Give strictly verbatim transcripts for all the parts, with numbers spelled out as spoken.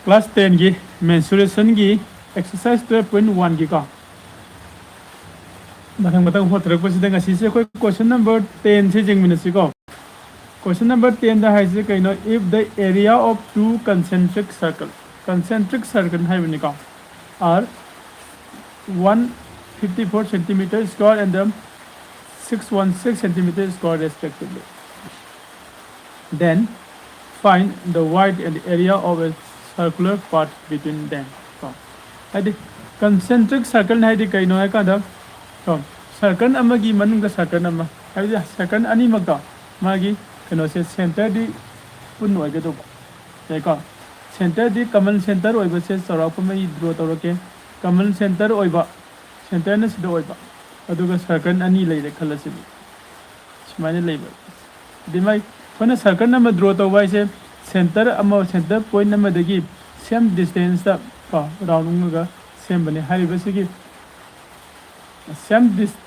Class ten ꯒꯤ mensuration ꯒꯤ exercise twelve point one ꯒꯤꯀꯣ, ꯃꯊꯪ ꯃꯊꯪ ꯍꯣꯠꯊꯔꯛꯄꯁꯤꯗ ꯉꯁꯤꯁꯦ ꯑꯩꯈꯣꯏ question number ten ꯁꯦ ꯌꯦꯡꯃꯤꯟꯅꯁꯤꯀꯣ꯫ Question number ten ꯗ ꯍꯥꯏꯁꯦ ꯀꯩꯅꯣ? If the area of two concentric circle, concentric circle ꯍꯥꯏꯕꯅꯤꯀꯣ, are one fifty four centimeter square and the six one six centimeter square respectively, then find the width and area of a circular path between them. ꯀꯣ, ꯍꯥꯏꯗꯤ concentric circle ꯍꯥꯏꯗꯤ ꯀꯩꯅꯣ ꯍꯥꯏ ꯀꯥꯟꯗ, ꯀꯣ, circle ꯑꯃꯒꯤ ꯃꯅꯨꯡꯗ circle ꯑꯃ, ꯍꯥꯏꯕꯗꯤ circle ꯑꯅꯤꯃꯛꯇꯣ ꯃꯥꯒꯤ ꯀꯩꯅꯣꯁꯦ centre ꯗꯤ ꯄꯨꯟꯅ ꯑꯣꯏꯒꯗꯧꯕ꯫ ꯌꯥꯏꯀꯣ? Centre ꯗꯤ common centre ꯑꯣꯏꯕꯁꯦ ꯆꯥꯎꯔꯥꯛꯄ ꯑꯃ ꯑꯩ draw ꯇꯧꯔꯛꯀꯦ꯫ Common centre ꯑꯣꯏꯕ, centre ꯅ ꯁꯤꯗ ꯑꯣꯏꯕ, ꯑꯗꯨꯒ circle ꯑꯅꯤ ꯂꯩꯔꯦ ꯈꯜꯂꯁꯤꯕ, ꯁꯨꯃꯥꯏꯅ ꯂꯩꯕ꯫ ꯑꯗꯩ ꯃꯥꯏ ꯑꯩꯈꯣꯏꯅ circle ꯑꯃ draw ꯇꯧꯕ ꯍꯥꯏꯁꯦ centre ꯑꯃ, centre point ꯑꯃꯗꯒꯤ same distance ꯇ ꯀꯣ round ꯎꯪꯉꯒ ꯁꯦꯝꯕꯅꯦ꯫ ꯍꯥꯏꯔꯤꯕꯁꯤꯒꯤ same dis-,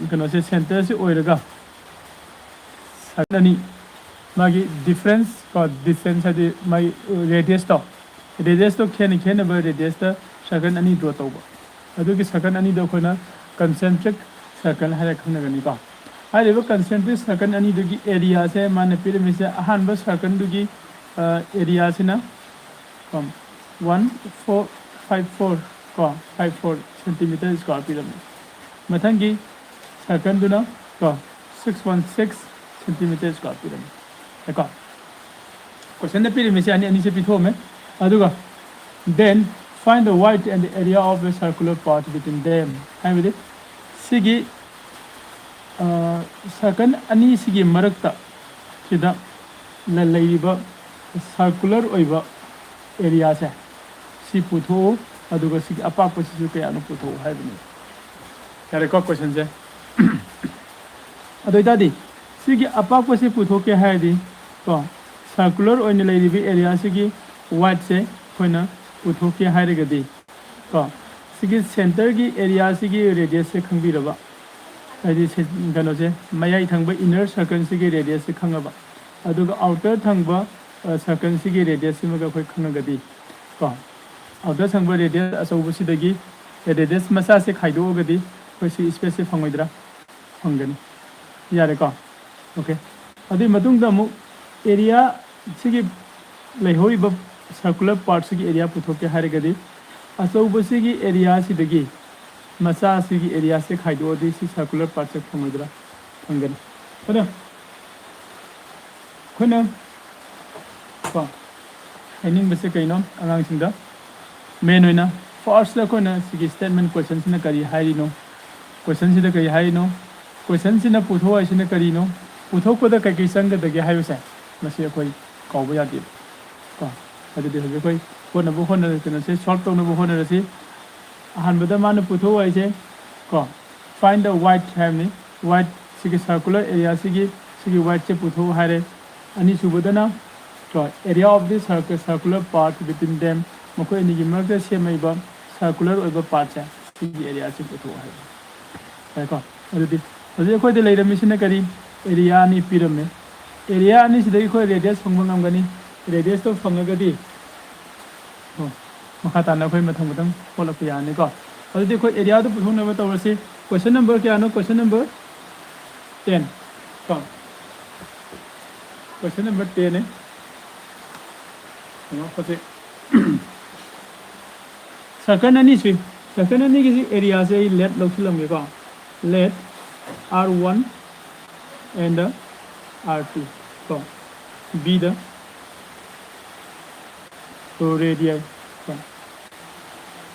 ꯀꯩꯅꯣꯁꯦ centre ꯁꯤ ꯑꯣꯏꯔꯒ circle ꯑꯅꯤ, ꯃꯥꯒꯤ difference ꯀꯣ, distance ꯍꯥꯏꯗꯤ ꯃꯥꯒꯤ radius ꯇꯣ, radius ꯇꯣ ꯈꯦꯠꯅ ꯈꯦꯠꯅꯕ radius ꯇ circle ꯑꯅꯤ draw ꯇꯧꯕ, ꯑꯗꯨꯒꯤ circle ꯑꯅꯤꯗꯣ ꯑꯩꯈꯣꯏꯅ concentric circle ꯍꯥꯏꯔ ꯈꯪꯅꯒꯅꯤꯀꯣ꯫ ꯍꯥꯏꯔꯤꯕ concentric circle ꯑꯅꯤꯗꯨꯒꯤ area ꯁꯦ ꯃꯥꯅ ꯄꯤꯔꯝꯃꯤꯁꯦ, ꯑꯍꯥꯟꯕ circle ꯗꯨꯒꯤ, ꯑ, area ꯁꯤꯅ ꯀꯣ, one four five four ꯀꯣ, five four centimeter square ꯄꯤꯔꯝꯃꯤ꯫ ꯃꯊꯪꯒꯤ circle ꯗꯨꯅ ꯀꯣ, six one six centimeter square ꯄꯤꯔꯝꯃꯤ꯫ ꯀꯣ, question ꯗ ꯄꯤꯔꯝꯃꯤꯁꯦ ꯑꯅꯤ ꯑꯅꯤꯁꯦ ꯄꯤꯊꯣꯛꯑꯝꯃꯦ꯫ ꯑꯗꯨꯒ then find the width and the area of a circular path between them ꯍꯥꯏꯕꯗꯤ ꯁꯤꯒꯤ, ꯑ, circle ꯑꯅꯤꯁꯤꯒꯤ ꯃꯔꯛꯇ ꯁꯤꯗ ꯂ-, ꯂꯩꯔꯤꯕ circular ꯑꯣꯏꯕ area ꯁꯦ ꯁꯤ ꯄꯨꯊꯣꯛꯎ, ꯑꯗꯨꯒ ꯁꯤꯒꯤ ꯑꯄꯥꯛꯄꯁꯤꯁꯨ ꯀꯌꯥꯅꯣ ꯄꯨꯊꯣꯛꯎ ꯍꯥꯏꯕꯅꯤ꯫ ꯌꯥꯔꯦꯀꯣ question ꯁꯦ? ꯑꯗꯨ ꯑꯣꯏꯇꯥꯔꯗꯤ ꯁꯤꯒꯤ ꯑꯄꯥꯛꯄꯁꯤ ꯄꯨꯊꯣꯛꯀꯦ ꯍꯥꯏꯔꯗꯤ ꯀꯣ, circular ꯑꯣꯏꯅ ꯂꯩꯔꯤꯕ area ꯁꯤꯒꯤ width ꯁꯦ ꯑꯩꯈꯣꯏꯅ ꯄꯨꯊꯣꯛꯀꯦ ꯍꯥꯏꯔꯒꯗꯤ ꯀꯣ, ꯁꯤꯒꯤ centre ꯒꯤ area ꯁꯤꯒꯤ radius ꯁꯦ ꯈꯪꯕꯤꯔꯕ, ꯍꯥꯏꯗꯤ ꯁꯤ ꯀꯩꯅꯣꯁꯦ, ꯃꯌꯥꯏ ꯊꯪꯕ inner circle ꯁꯤꯒꯤ radius ꯁꯦ ꯈꯪꯉꯕ, ꯑꯗꯨꯒ outer ꯊꯪꯕ, ꯑ, circle ꯁꯤꯒꯤ radius ꯁꯤꯃꯒ ꯑꯩꯈꯣꯏ ꯈꯪꯉꯒꯗꯤ ꯀꯣ, ꯑꯥꯎꯇꯔ ꯁꯪꯕ ꯔꯦꯗꯤꯌꯁ ꯑꯆꯧꯕꯁꯤꯗꯒꯤ ꯔꯦꯗꯤꯌꯁ ꯃꯆꯥꯁꯦ ꯈꯥꯏꯗꯣꯛꯑꯒꯗꯤ ꯑꯩꯈꯣꯏ ꯁꯤ ꯁ꯭ꯄꯦꯁꯁꯦ ꯐꯪꯉꯣꯏꯗ꯭ꯔꯥ? ꯐꯪꯒꯅꯤ꯫ ꯌꯥꯔꯦꯀꯣ? ꯑꯣꯀꯦ꯫ ꯑꯗꯨꯒꯤ ꯃꯇꯨꯡꯗ ꯑꯃꯨꯛ ꯑꯦꯔꯤꯌꯥ ꯁꯤꯒꯤ ꯂꯩꯍꯧꯔꯤꯕ ꯁꯔꯀꯨꯂꯔ ꯄꯥꯔꯠꯁꯤꯒꯤ ꯑꯦꯔꯤꯌꯥ ꯄꯨꯊꯣꯛꯀꯦ ꯍꯥꯏꯔꯒꯗꯤ, ꯑꯆꯧꯕꯁꯤꯒꯤ ꯑꯦꯔꯤꯌꯥꯁꯤꯗꯒꯤ ꯃꯆꯥꯁꯤꯒꯤ ꯑꯦꯔꯤꯌꯥꯁꯦ ꯈꯥꯏꯗꯣꯛꯑꯗꯤ ꯁꯤ ꯁꯔꯀꯨꯂꯔ ꯄꯥꯔꯠꯁꯦ ꯐꯪꯉꯣꯏꯗ꯭ꯔꯥ? ꯐꯪꯒꯅꯤ꯫ ꯑꯗꯣ ꯑꯩꯈꯣꯏꯅ ꯀꯣ ꯍꯥꯏꯅꯤꯡꯕꯁꯦ ꯀꯩꯅꯣ ꯑꯉꯥꯡꯁꯤꯡꯗ? ꯃꯦꯟ ꯑꯣꯏꯅ ꯐꯥꯔꯁꯇ ꯑꯩꯈꯣꯏꯅ ꯁꯤꯒꯤ ꯁ꯭ꯇꯦꯠꯃꯦꯟ ꯀꯣꯏꯁꯟꯁꯤꯅ ꯀꯔꯤ ꯍꯥꯏꯔꯤꯅꯣ? ꯀꯣꯏꯁꯟꯁꯤꯗ ꯀꯔꯤ ꯍꯥꯏꯔꯤꯅꯣ? ꯀꯣꯏꯁꯟꯁꯤꯅ ꯄꯨꯊꯣꯛ ꯍꯥꯏꯁꯤꯅ ꯀꯔꯤꯅꯣ? ꯄꯨꯊꯣꯛꯄꯗ ꯀꯩꯀꯩ ꯆꯪꯒꯗꯒꯦ ꯍꯥꯏꯕꯁꯦ ꯃꯁꯤ ꯑꯩꯈꯣꯏ ꯀꯥꯎꯕ ꯌꯥꯗꯦꯕ ꯀꯣ꯫ ꯑꯗꯨꯗꯤ ꯍꯧꯖꯤꯛ ꯑꯩꯈꯣꯏ ꯍꯣꯠꯅꯕ ꯍꯣꯠꯅꯔꯁꯤ, ꯀꯩꯅꯣꯁꯦ ꯁꯣꯜꯕ ꯇꯧꯅꯕ ꯍꯣꯠꯅꯔꯁꯤ꯫ ꯑꯍꯥꯟꯕꯗ ꯃꯥꯅ ꯄꯨꯊꯣꯛ ꯍꯥꯏꯁꯦ ꯀꯣ, find the width ꯍꯥꯏꯕꯅꯤ꯫ Width, ꯁꯤꯒꯤ ꯁꯔꯀꯨꯂꯔ ꯑꯦꯔꯤꯌꯥꯁꯤꯒꯤ ꯁꯤꯒꯤ ꯋꯥꯏꯗꯁꯦ ꯄꯨꯊꯣꯛꯎ ꯍꯥꯏꯔꯦ꯫ ꯑꯅꯤꯁꯨꯕꯗꯅ ꯀꯣ, area of the circle, circular path between them, ꯃꯈꯣꯏ ꯑꯅꯤꯒꯤ ꯃꯔꯛꯇ ꯁꯦꯝꯃꯛꯏꯕ ꯁꯔꯀꯨꯂꯔ ꯑꯣꯏꯕ ꯄꯥꯠꯁꯦ, ꯁꯤꯒꯤ ꯑꯦꯔꯤꯌꯥꯁꯦ ꯄꯨꯊꯣꯛꯎ ꯍꯥꯏꯕ꯫ ꯌꯥꯏꯀꯣ? ꯑꯗꯨꯗꯤ ꯍꯧꯖꯤꯛ ꯑꯩꯈꯣꯏꯗ ꯂꯩꯔꯝꯃꯤꯁꯤꯅ ꯀꯔꯤ? ꯑꯦꯔꯤꯌꯥ ꯑꯅꯤ ꯄꯤꯔꯝꯃꯦ꯫ ꯑꯦꯔꯤꯌꯥ ꯑꯅꯤꯁꯤꯗꯒꯤ ꯑꯩꯈꯣꯏ ꯔꯦꯗꯤꯌꯁ ꯐꯪꯕ ꯉꯝꯒꯅꯤ꯫ ꯔꯦꯗꯤꯌꯁꯇꯣ ꯐꯪꯉꯒꯗꯤ ꯑꯣ, ꯃꯈꯥ ꯇꯥꯅ ꯑꯩꯈꯣꯏ ꯃꯊꯪ ꯃꯊꯪ ꯍꯣꯠꯂꯛꯄ ꯌꯥꯅꯤꯀꯣ꯫ ꯑꯗꯨꯗꯤ ꯑꯩꯈꯣꯏ ꯑꯦꯔꯤꯌꯥꯗꯨ ꯄꯨꯊꯣꯛꯅꯕ ꯇꯧꯔꯁꯤ꯫ ꯀꯣꯏꯁꯟ ꯅꯝꯕꯔ ꯀꯌꯥꯅꯣ? ꯀꯣꯏꯁꯟ ꯅꯝꯕꯔ ꯇꯦꯟ ꯀꯣ꯫ ꯀꯣꯏꯁꯟ ꯅꯝꯕꯔ ꯇꯦꯟꯅꯦ꯫ ꯀꯩꯅꯣ, ꯍꯧꯖꯤꯛ ꯁꯔꯀꯜ ꯑꯅꯤꯁꯤ, ꯁꯔꯀꯜ ꯑꯅꯤꯒꯤꯁꯤ ꯑꯦꯔꯤꯌꯥꯁꯦ ꯑꯩ late ꯂꯧꯁꯤꯜꯂꯝꯒꯦꯀꯣ꯫ Let R one and R two ꯀꯣ, be the radii ꯀꯣ,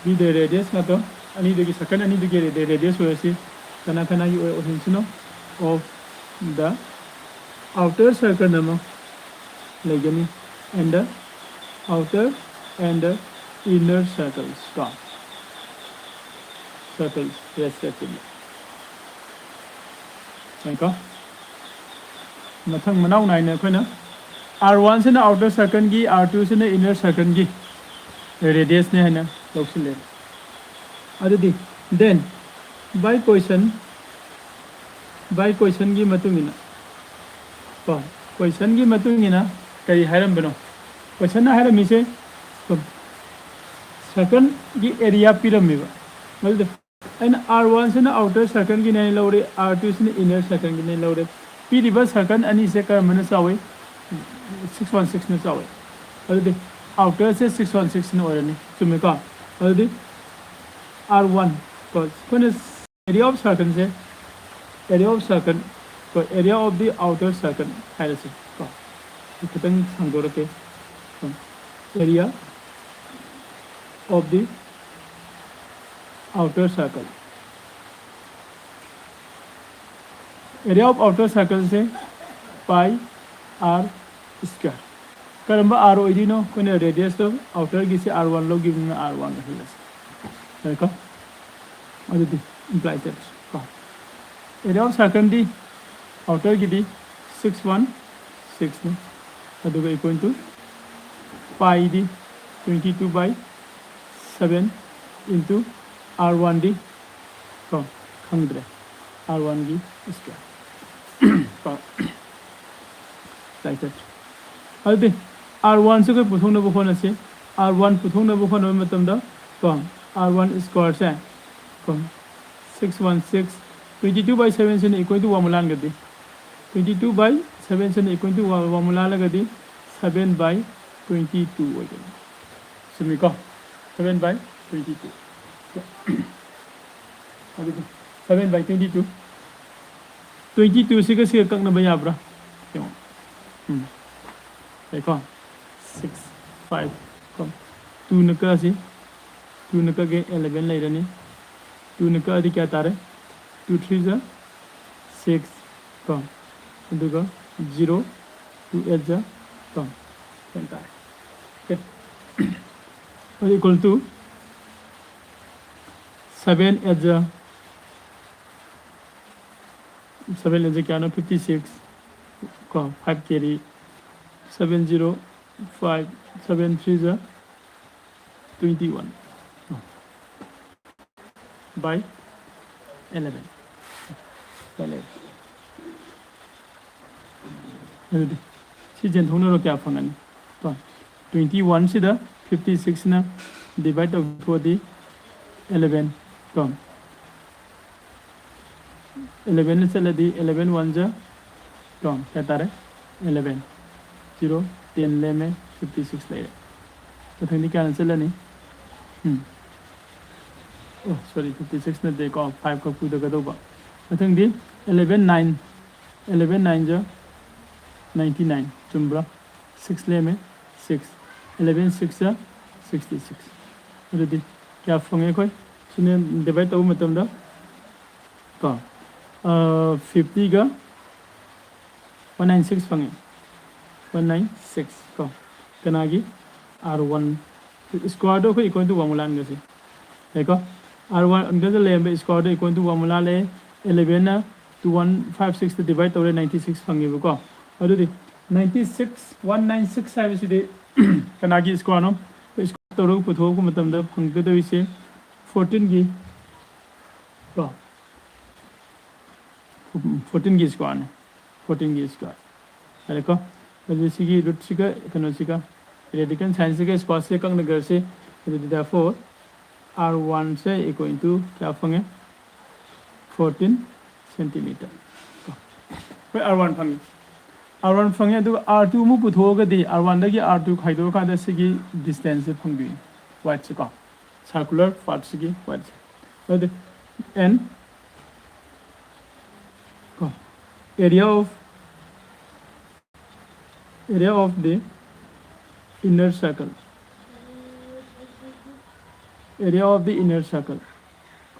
be the radius ꯅꯠꯇ꯭ꯔꯣ? ꯑꯅꯤꯗꯨꯒꯤ, ꯁꯔꯀꯜ ꯑꯅꯤꯗꯨꯒꯤ ꯔꯦꯗꯤꯌꯁ ꯑꯣꯏꯔꯁꯤ, ꯀꯅꯥ ꯀꯅꯥꯒꯤ ꯑꯣꯏ-, ꯑꯣꯏꯍꯟꯁꯤꯅꯣ? Of the outer circle ꯑꯃ ꯂꯩꯒꯅꯤ, and the outer and the inner circles ꯀꯣ, circles respectively꯫ ꯌꯥꯏꯀꯣ? ꯃꯊꯪ ꯃꯅꯥꯎ ꯅꯥꯏꯅ ꯑꯩꯈꯣꯏꯅ R one ꯁꯤꯅ outer circle ꯒꯤ, R two ꯁꯤꯅ inner circle ꯒꯤ ꯔꯦꯗꯤꯌꯁꯅꯦ ꯍꯥꯏꯅ ꯂꯧꯁꯤꯜꯂꯦ꯫ ꯑꯗꯨꯗꯤ then by question, by question ꯒꯤ ꯃꯇꯨꯡ ꯏꯟꯅ ꯀꯣ, ꯀꯣꯏꯁꯟꯒꯤ ꯃꯇꯨꯡ ꯏꯟꯅ ꯀꯔꯤ ꯍꯥꯏꯔꯝꯕꯅꯣ? ꯀꯣꯏꯁꯟꯅ ꯍꯥꯏꯔꯝꯃꯤꯁꯦ, ꯁꯨꯝ, circle ꯒꯤ area ꯄꯤꯔꯝꯃꯦꯕ꯫ ꯑꯗꯨꯗꯤ ꯑꯩꯅ R one ꯁꯤꯅ outer circle ꯒꯤꯅꯦ ꯍꯥꯏꯅ ꯂꯧꯔꯦ, R two ꯁꯤꯅ inner circle ꯒꯤꯅꯦ ꯂꯧꯔꯦ꯫ ꯄꯤꯔꯤꯕ circle ꯑꯅꯤꯁꯦ ꯀꯔꯝꯕꯅ ꯆꯥꯎꯋꯤ? Six one six ꯅ ꯆꯥꯎꯋꯤ꯫ ꯑꯗꯨꯗꯤ outer ꯁꯦ six one six ꯅ ꯑꯣꯏꯔꯅꯤ, ꯆꯨꯝꯃꯦꯀꯣ? ꯑꯗꯨꯗꯤ R one ꯀꯣ, ꯑꯩꯈꯣꯏꯅ area of circle say, area of circle ꯀꯣ, area of the outer circle ꯍꯥꯏꯔꯁꯤ ꯀꯣ꯫ ꯈꯤꯇꯪ ꯁꯥꯡꯗꯣꯔꯛꯀꯦ꯫ Area of the outer circle, area of outer circle say pi r square꯫ ꯀꯔꯝꯕ R ꯑꯣꯏꯗꯣꯏꯅꯣ? ꯑꯩꯈꯣꯏꯅ radius ꯇꯣ outer ꯒꯤꯁꯦ R one ꯂꯧꯈꯤꯕꯅꯤꯅ R one ꯑꯣꯏꯍꯜꯂꯁꯤ꯫ ꯌꯥꯔꯦꯀꯣ? ꯑꯗꯨꯗꯤ implies that ꯀꯣ, area of circle D outer ꯒꯤꯗꯤ six one six ꯅꯤ, ꯑꯗꯨꯒ equal to pi D twenty two by seven into R one ꯗꯤ ꯀꯣ, ꯈꯪꯗ꯭ꯔꯦ, R one ꯒꯤ square ꯀꯣ꯫ Like that꯫ ꯑꯗꯨꯗꯤ R one ꯁꯦ ꯑꯩꯈꯣꯏ ꯄꯨꯊꯣꯛꯅꯕ ꯍꯣꯠꯅꯁꯤ꯫ R one ꯄꯨꯊꯣꯛꯅꯕ ꯍꯣꯠꯅꯕ ꯃꯇꯝꯗ ꯀꯣ, R one square ꯁꯦ ꯀꯣ, six one six, twenty two by seven ꯁꯤꯅ equal to ꯋꯥꯡꯃ ꯂꯥꯟꯒꯗꯤ, twenty two by seven ꯁꯤꯅ equal to ꯋꯥꯡꯃ ꯂꯥꯜꯂꯒꯗꯤ seven by twenty two ꯑꯣꯏꯒꯅꯤ꯫ ꯆꯨꯝꯃꯤꯀꯣ? Seven by twenty two꯫ ꯑꯗꯨꯗꯤ seven by twenty two꯫ Twenty two ꯁꯤꯒ ꯁꯤꯒ ꯀꯛꯅꯕ ꯌꯥꯕ꯭ꯔꯥ? ꯌꯦꯡꯉꯣ꯫ ꯎꯝ꯫ ꯌꯥꯏꯀꯣ? Six, five ꯀꯣ꯫ Two ꯅ ꯀꯛꯑꯁꯤ꯫ Two ꯅ ꯀꯛꯑꯦ, eleven ꯂꯩꯔꯅꯤ꯫ Two ꯅ ꯀꯛꯑꯗꯤ ꯀꯌꯥ ꯇꯥꯔꯦ? Two three ꯖ six ꯀꯣ꯫ ꯑꯗꯨꯒ zero, two eight ꯖ ꯀꯣ꯫ Ten ꯇꯥꯔꯦ꯫ Okay꯫ Equal to seven eight ꯖ, seven eight ꯖ ꯀꯌꯥꯅꯣ? Fifty six ꯀꯣ, five carry, seven zero five, seven three ꯖ twenty one by eleven꯫ ꯑꯗꯨꯗꯤ ꯁꯤ ꯆꯦꯟꯊꯣꯛꯅꯔꯣ, ꯀꯌꯥ ꯐꯪꯒꯅꯤ? ꯀꯣ, twenty one ꯁꯤꯗ fifty six ꯅ divide ꯇꯧꯊꯣꯛꯑꯗꯤ eleven ꯀꯣ, elevenꯅ ꯆꯠꯂꯗꯤ eleven one ꯖ ꯀꯣ ꯀꯌꯥ ꯇꯥꯔꯦ? Eleven꯫ Zero, ten ꯂꯦꯝꯃꯦ, fifty six ꯂꯩꯔꯦ꯫ ꯃꯊꯪꯗꯤ ꯀꯌꯥꯅ ꯆꯠꯂꯅꯤ? ꯎꯝ꯫ ꯑꯣ, sorry, fifty six ꯅꯠꯇꯦꯀꯣ, five ꯈꯛ ꯄꯨꯗꯒꯗꯧꯕ꯫ ꯃꯊꯪꯗꯤ eleven nine, eleven nine ꯖ ninety nine, ꯆꯨꯝꯕ꯭ꯔꯥ? Six ꯂꯦꯝꯃꯦ, six꯫ Eleven six ꯖ sixty six꯫ ꯑꯗꯨꯗꯤ ꯀꯌꯥ ꯐꯪꯉꯦ ꯑꯩꯈꯣꯏ? ꯁꯤꯅ divide ꯇꯧꯕ ꯃꯇꯝꯗ ꯀꯣ, fiftyꯒ one nine six ꯐꯪꯉꯦ꯫ One nine six ꯀꯣ꯫ ꯀꯅꯥꯒꯤ? R one squareꯗꯣ ꯑꯩꯈꯣꯏ equal to formula ꯑꯟꯒꯁꯦ꯫ ꯌꯥꯏꯀꯣ? R one ꯑꯟꯒꯗ ꯂꯩꯔꯝꯕ squareꯗꯣ equal to formula ꯂꯩ꯫ Elevenꯅ two one five sixꯇ divide ꯇꯧꯔꯦ, ninety six ꯐꯪꯉꯦꯕꯀꯣ꯫ ꯑꯗꯨꯗꯤ ninety six, one nine six ꯍꯥꯏꯕꯁꯤꯗꯤ ꯀꯅꯥꯒꯤ squareꯅꯣ? Square ꯇꯧꯔꯒ ꯄꯨꯊꯣꯛꯄ ꯃꯇꯝꯗ ꯐꯪꯒꯗꯧꯔꯤꯁꯦ fourteenꯒꯤ ꯀꯣ, fourteenꯒꯤ squareꯅꯤ꯫ Fourteenꯒꯤ square꯫ ꯌꯥꯔꯦꯀꯣ? ꯑꯗꯨ ꯁꯤꯒꯤ rootꯁꯤꯒ ꯀꯩꯅꯣꯁꯤꯒ, radical signꯁꯤꯒ squareꯁꯤꯒ ꯀꯛꯅꯈ꯭ꯔꯁꯤ꯫ ꯑꯗꯨꯗꯤ therefore R oneꯁꯦ equal to ꯀꯌꯥ ꯐꯪꯉꯦ? Fourteen centimeter꯫ ꯍꯣꯏ, R one ꯐꯪꯉꯤ꯫ R one ꯐꯪꯉꯤ, ꯑꯗꯨꯒ R two ꯑꯃꯨꯛ ꯄꯨꯊꯣꯛꯑꯒꯗꯤ, R oneꯗꯒꯤ R two ꯈꯥꯏꯗꯣꯛꯑꯀꯥꯟꯗ ꯁꯤꯒꯤ distanceꯁꯦ ꯐꯪꯗꯣꯏꯅꯤ, wideꯁꯦꯀꯣ, circular partꯁꯤꯒꯤ wideꯁꯦ꯫ ꯑꯗꯨꯗꯤ N ꯀꯣ, area of, area of the inner circle, area of the inner circle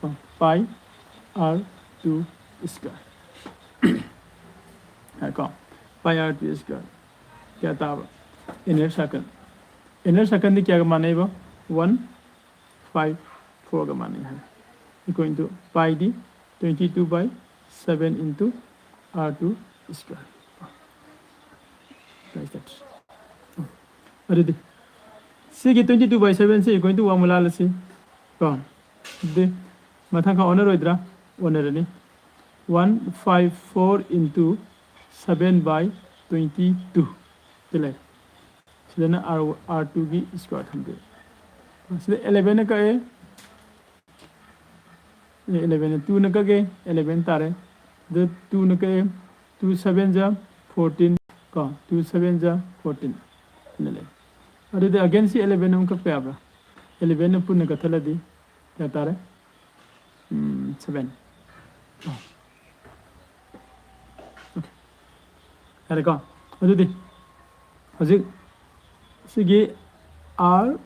ꯀꯣ, pi R two square꯫ ꯍꯥꯏꯀꯣ, pi R two square꯫ ꯀꯌꯥ ꯇꯥꯕ? Inner circle, inner circleꯗꯤ ꯀꯌꯥꯒ ꯃꯥꯟꯅꯩꯕ? One five fourꯒ ꯃꯥꯟꯅꯩ ꯍꯥꯏ꯫ Equal to piꯗꯤ twenty two by seven into R two square꯫ Like that꯫ ꯑꯗꯨꯗꯤ ꯁꯤꯒꯤ twenty two by sevenꯁꯦ equal to formula ꯂꯁꯤ ꯀꯣ꯫ ꯑꯗꯨꯗꯤ ꯃꯊꯪ ꯈꯔ ꯑꯣꯟꯅꯔꯣꯏꯗ꯭ꯔꯥ? ꯑꯣꯟꯅꯔꯅꯤ꯫ One five four into seven by twenty two ꯁꯤ ꯂꯩ꯫ ꯁꯤꯗꯅ R, R twoꯒꯤ square ꯊꯝꯗꯣꯏꯕ꯫ ꯁꯤꯗ elevenꯅ ꯀꯛꯑꯦ, elevenꯅ twoꯅ ꯀꯛꯑꯦ, eleven ꯇꯥꯔꯦ꯫ ꯑꯗꯨ twoꯅ ꯀꯛꯑꯦ, two seven ꯖꯥ fourteen, ꯀꯣ, two seven ꯖꯥ fourteen ꯑꯅ ꯂꯩ꯫ ꯑꯗꯨꯗꯤ again ꯁꯤ eleven ꯑꯃꯨꯛ ꯀꯛꯄ ꯌꯥꯕ꯭ꯔꯥ? Elevenꯅ ꯄꯨꯟꯅ ꯀꯛꯊꯠꯂꯗꯤ ꯀꯌꯥ ꯇꯥꯔꯦ? ꯎꯝ, seven꯫ ꯌꯥꯔꯦꯀꯣ? ꯑꯗꯨꯗꯤ ꯍꯧꯖꯤꯛ ꯁꯤꯒꯤ R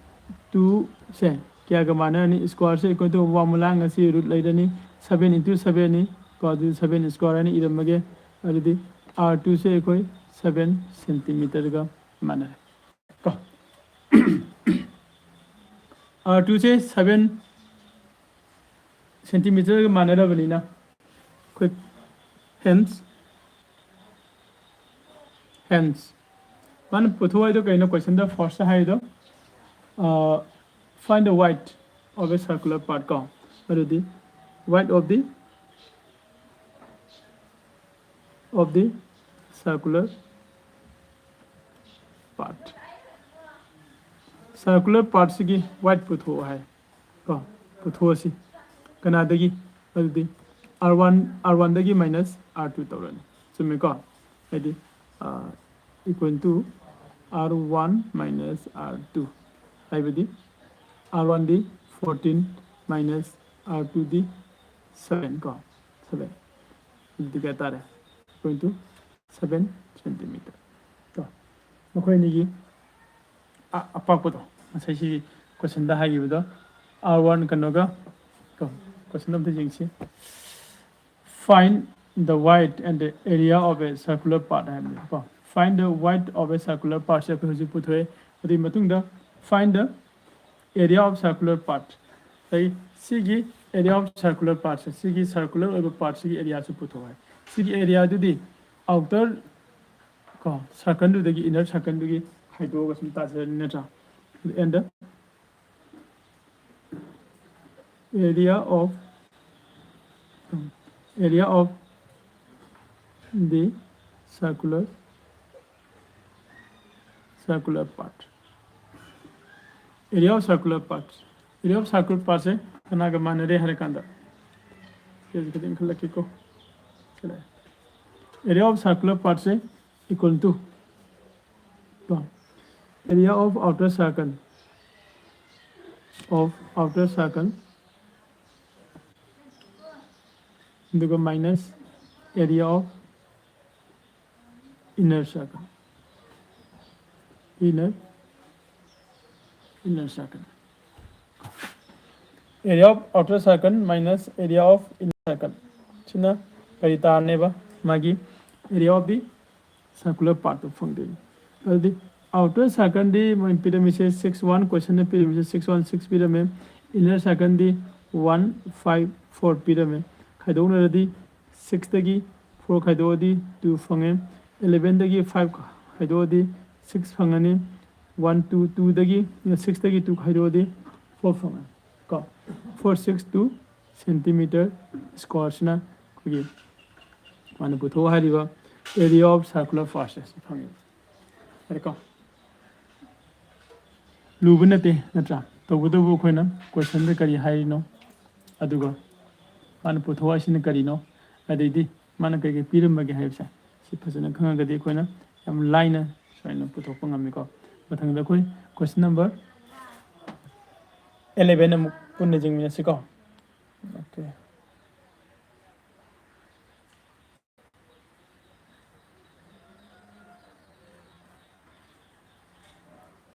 two ꯁꯦ ꯀꯌꯥꯒ ꯃꯥꯟꯅꯔꯅꯤ? Square say equal to formula ꯉꯁꯤ root ꯂꯩꯔꯅꯤ, seven into seven ꯅꯤ ꯀꯣ, ꯑꯗꯨꯗꯤ seven square ꯍꯥꯏꯅ ꯏꯔꯝꯃꯒꯦ꯫ ꯑꯗꯨꯗꯤ R two ꯁꯦ ꯑꯩꯈꯣꯏ seven centimeterꯒ ꯃꯥꯟꯅꯔꯦ ꯀꯣ꯫ R two ꯁꯦ seven centimeterꯒ ꯃꯥꯟꯅꯔꯕꯅꯤꯅ ꯑꯩꯈꯣꯏ hence, hence ꯃꯥꯅ ꯄꯨꯊꯣꯛ ꯍꯥꯏꯗꯣ ꯀꯩꯅꯣ? Questionꯗ first ꯍꯥꯏꯗꯣ, find the width of a circular part ꯀꯣ꯫ ꯑꯗꯨꯗꯤ width of the, of the circular part, circular part ꯁꯤꯒꯤ width ꯄꯨꯊꯣꯛꯑꯣ ꯍꯥꯏ ꯀꯣ꯫ ꯄꯨꯊꯣꯛꯑꯁꯤ꯫ ꯀꯅꯥꯗꯒꯤ? ꯑꯗꯨꯗꯤ R one, R one ꯗꯒꯤ minus R two ꯇꯧꯔꯅꯤ꯫ ꯆꯨꯝꯃꯦꯀꯣ? ꯍꯥꯏꯗꯤ equal to R one minus R two ꯍꯥꯏꯕꯗꯤ R one ꯗꯤ fourteen minus R two ꯗꯤ seven ꯀꯣ, seven꯫ ꯑꯗꯨꯗꯤ ꯀꯌꯥ ꯇꯥꯔꯦ? Equal to seven centimeter ꯀꯣ꯫ ꯃꯈꯣꯏ ꯑꯅꯤꯒꯤ ꯑ-, ꯑꯄꯥꯛꯄꯗꯣ ꯉꯁꯥꯏ ꯁꯤ questionꯗ ꯍꯥꯏꯈꯤꯕꯗꯣ R one ꯀꯩꯅꯣꯒ ꯀꯣ, question ꯑꯝꯇ ꯌꯦꯡꯁꯤ꯫ Find the width and the area of a circular part ꯍꯥꯏꯕꯅꯦꯕꯀꯣ꯫ Find the width of a circular part ꯁꯦ ꯑꯩꯈꯣꯏ ꯍꯧꯖꯤꯛ ꯄꯨꯊꯣꯛꯑꯦ꯫ ꯑꯗꯨꯒꯤ ꯃꯇꯨꯡꯗ find the area of circular part꯫ ꯑꯩ ꯁꯤꯒꯤ area of circular part ꯁꯦ, ꯁꯤꯒꯤ circular ꯑꯣꯏꯕ part ꯁꯤꯒꯤ areaꯁꯨ ꯄꯨꯊꯣꯛꯑꯦ꯫ ꯁꯤꯒꯤ areaꯗꯨꯗꯤ outer ꯀꯣ circleꯗꯨꯗꯒꯤ inner circleꯗꯨꯒꯤ ꯈꯥꯏꯗꯣꯛꯑꯒ ꯁꯨꯝ ꯇꯥꯖꯔꯅꯤ ꯅꯠꯇ꯭ꯔꯥ? And the area of, area of the circular, circular part꯫ Area of circular parts. Area of circular parts ꯁꯦ ꯀꯅꯥꯒ ꯃꯥꯟꯅꯔꯦ ꯍꯥꯏꯔ ꯀꯥꯟꯗ, ꯁꯤꯁꯦ ꯈꯤꯇꯪ ꯏꯟꯈꯠꯂꯛꯀꯦꯀꯣ. ꯁꯤ ꯂꯩꯔꯦ. Area of circular parts say equal to, ꯀꯣ, area of outer circle, of outer circle, ꯑꯗꯨꯒ minus area of inner circle, inner, inner circle. Area of outer circle minus area of inner circle. ꯁꯤꯅ ꯀꯔꯤ ꯇꯥꯔꯅꯦꯕ? ꯃꯥꯒꯤ area of the circular part ꯇꯣ ꯐꯪꯗꯣꯏꯅꯤ. ꯑꯗꯨꯗꯤ outer circle ꯗꯤ ꯃꯣꯏ ꯄꯤꯔꯝꯃꯤꯁꯦ six one, question ꯗ ꯄꯤꯔꯝꯃꯤꯁꯦ six one six ꯄꯤꯔꯝꯃꯦ. Inner circle ꯗꯤ one five four ꯄꯤꯔꯝꯃꯦ. ꯈꯥꯏꯗꯣꯛꯅꯔꯗꯤ six ꯇꯒꯤ four ꯈꯥꯏꯗꯣꯛꯑꯗꯤ two ꯐꯪꯉꯦ. Eleven ꯗꯒꯤ five ꯈꯥꯏꯗꯣꯛꯑꯗꯤ six ꯐꯪꯉꯅꯤ. One two, two ꯗꯒꯤ, six ꯇꯒꯤ two ꯈꯥꯏꯗꯣꯛꯑꯗꯤ four ꯐꯪꯉꯅꯤ ꯀꯣ. Four six two centimeter square ꯁꯤꯅ ꯑꯩꯈꯣꯏꯒꯤ ꯃꯥꯅ ꯄꯨꯊꯣꯛ ꯍꯥꯏꯔꯤꯕ area of circular parts ꯁꯦ ꯐꯪꯉꯦ꯫ ꯌꯥꯔꯦꯀꯣ? ꯂꯨꯕ ꯅꯠꯇꯦ, ꯅꯠꯇ꯭ꯔꯥ? ꯇꯧꯕꯇꯕꯨ ꯑꯩꯈꯣꯏꯅ question ꯗ ꯀꯔꯤ ꯍꯥꯏꯔꯤꯅꯣ, ꯑꯗꯨꯒ ꯃꯥꯅ ꯄꯨꯊꯣꯛ ꯍꯥꯏꯁꯤꯅ ꯀꯔꯤꯅꯣ, ꯑꯗꯩꯗꯤ ꯃꯥꯅ ꯀꯩꯀꯩ ꯄꯤꯔꯝꯕꯒꯦ ꯍꯥꯏꯕꯁꯦ, ꯁꯤ ꯐꯖꯅ ꯈꯪꯉꯒꯗꯤ ꯑꯩꯈꯣꯏꯅ ꯌꯥꯝ ꯂꯥꯏꯅ ꯁꯨꯃꯥꯏꯅ ꯄꯨꯊꯣꯛꯄ ꯉꯝꯃꯤꯀꯣ. ꯃꯊꯪꯗ ꯑꯩꯈꯣꯏ question number eleven ꯑꯃꯨꯛ ꯄꯨꯟꯅ ꯌꯦꯡꯃꯤꯟꯅꯁꯤꯀꯣ. Okay.